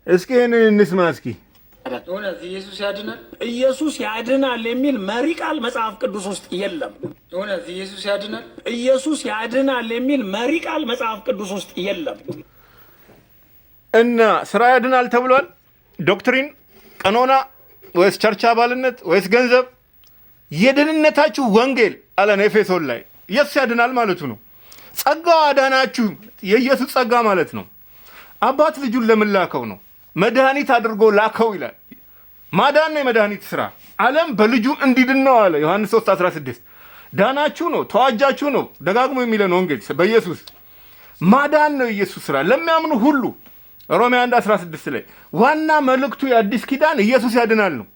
እስኪ ይህንን እንስማ እስኪ። እውነት ኢየሱስ ያድናል? ኢየሱስ ያድናል የሚል መሪ ቃል መጽሐፍ ቅዱስ ውስጥ የለም። እውነት ኢየሱስ ያድናል? ኢየሱስ ያድናል የሚል መሪ ቃል መጽሐፍ ቅዱስ ውስጥ የለም። እና ስራ ያድናል ተብሏል? Doctrine፣ ቀኖና ወይስ church አባልነት ወይስ ገንዘብ? የደህንነታችሁ ወንጌል አለን ኤፌሶን ላይ። ኢየሱስ ያድናል ማለቱ ነው። ጸጋው አዳናችሁ፣ የኢየሱስ ጸጋ ማለት ነው። አባት ልጁን ለምን ላከው ነው? መድኃኒት አድርጎ ላከው ይላል። ማዳን ነው የመድኃኒት ስራ። ዓለም በልጁ እንዲድን ነው አለ ዮሐንስ 3:16። ዳናችሁ ነው፣ ተዋጃችሁ ነው ደጋግሞ የሚለን ወንጌል። በኢየሱስ ማዳን ነው የኢየሱስ ስራ ለሚያምኑ ሁሉ። ሮሜ 1:16 ላይ ዋና መልእክቱ የአዲስ ኪዳን ኢየሱስ ያድናል ነው።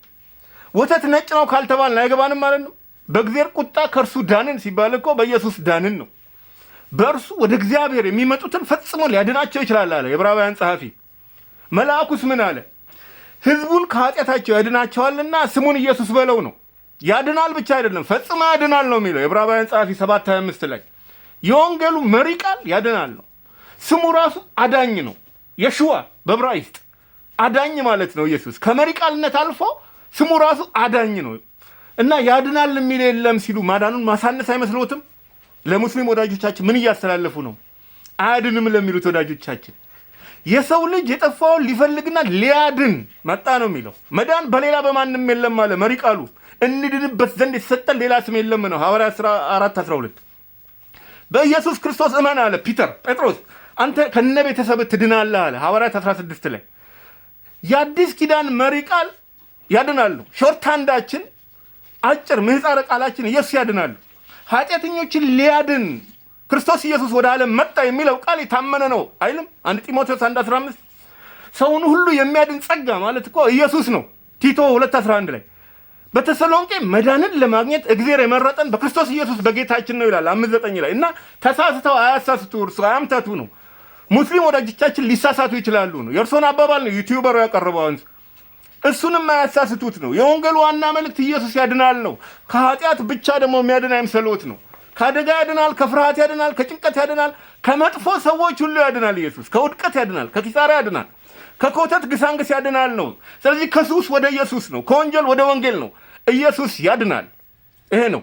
ወተት ነጭ ነው ካልተባልን አይገባንም ማለት ነው። በእግዚአብሔር ቁጣ ከእርሱ ዳንን ሲባል እኮ በኢየሱስ ዳንን ነው። በእርሱ ወደ እግዚአብሔር የሚመጡትን ፈጽሞ ሊያድናቸው ይችላል አለ የዕብራውያን ጸሐፊ። መልአኩስ ምን አለ? ሕዝቡን ከኃጢአታቸው ያድናቸዋልና ስሙን ኢየሱስ በለው ነው። ያድናል ብቻ አይደለም፣ ፈጽሞ ያድናል ነው የሚለው የዕብራውያን ጸሐፊ 7:25 ላይ። የወንጌሉ መሪ ቃል ያድናል ነው። ስሙ ራሱ አዳኝ ነው። የሹዋ በዕብራይስጥ አዳኝ ማለት ነው። ኢየሱስ ከመሪ ቃልነት አልፎ ስሙ ራሱ አዳኝ ነው እና ያድናል የሚል የለም ሲሉ ማዳኑን ማሳነስ አይመስልዎትም? ለሙስሊም ወዳጆቻችን ምን እያስተላለፉ ነው? አያድንም ለሚሉት ወዳጆቻችን የሰው ልጅ የጠፋውን ሊፈልግና ሊያድን መጣ ነው የሚለው። መዳን በሌላ በማንም የለም አለ መሪ ቃሉ። እንድንበት ዘንድ የተሰጠን ሌላ ስም የለም ነው ሐዋርያት ሥራ 4:12። በኢየሱስ ክርስቶስ እመን አለ ፒተር ጴጥሮስ፣ አንተ ከነ ቤተሰብህ ትድናለህ አለ ሐዋርያት 16 ላይ። የአዲስ ኪዳን መሪ ቃል ያድናሉ። Shorthand ኣችን፣ አጭር ምህፃረ ቃላችን ኢየሱስ ያድናሉ። ኃጢአተኞችን ሊያድን ክርስቶስ ኢየሱስ ወደ ዓለም መጣ የሚለው ቃል የታመነ ነው አይልም? 1 ጢሞቴዎስ 1:15። ሰውን ሁሉ የሚያድን ጸጋ ማለት እኮ ኢየሱስ ነው። ቲቶ 2:11 ላይ በተሰሎንቄ መዳንን ለማግኘት እግዚአብሔር የመረጠን በክርስቶስ ኢየሱስ በጌታችን ነው ይላል 5:9 ላይ። እና ተሳስተው አያሳስቱ፣ እርሱ አያምታቱ ነው። ሙስሊም ወዳጆቻችን ሊሳሳቱ ይችላሉ ነው። የእርሶን አባባል ነው YouTuber ኡ ያቀረበው። አሁን እሱንም አያሳስቱት ነው። የወንጌሉ ዋና መልእክት ኢየሱስ ያድናል ነው። ከኃጢአት ብቻ ደግሞ የሚያድን አይምሰልዎት ነው። ከአደጋ ያድናል፣ ከፍርሃት ያድናል፣ ከጭንቀት ያድናል፣ ከመጥፎ ሰዎች ሁሉ ያድናል። ኢየሱስ ከውድቀት ያድናል፣ ከኪሳራ ያድናል፣ ከኮተት ግሳንግስ ያድናል ነው። ስለዚህ ከሱስ ወደ ኢየሱስ ነው፣ ከወንጀል ወደ ወንጌል ነው። ኢየሱስ ያድናል። ይሄ ነው።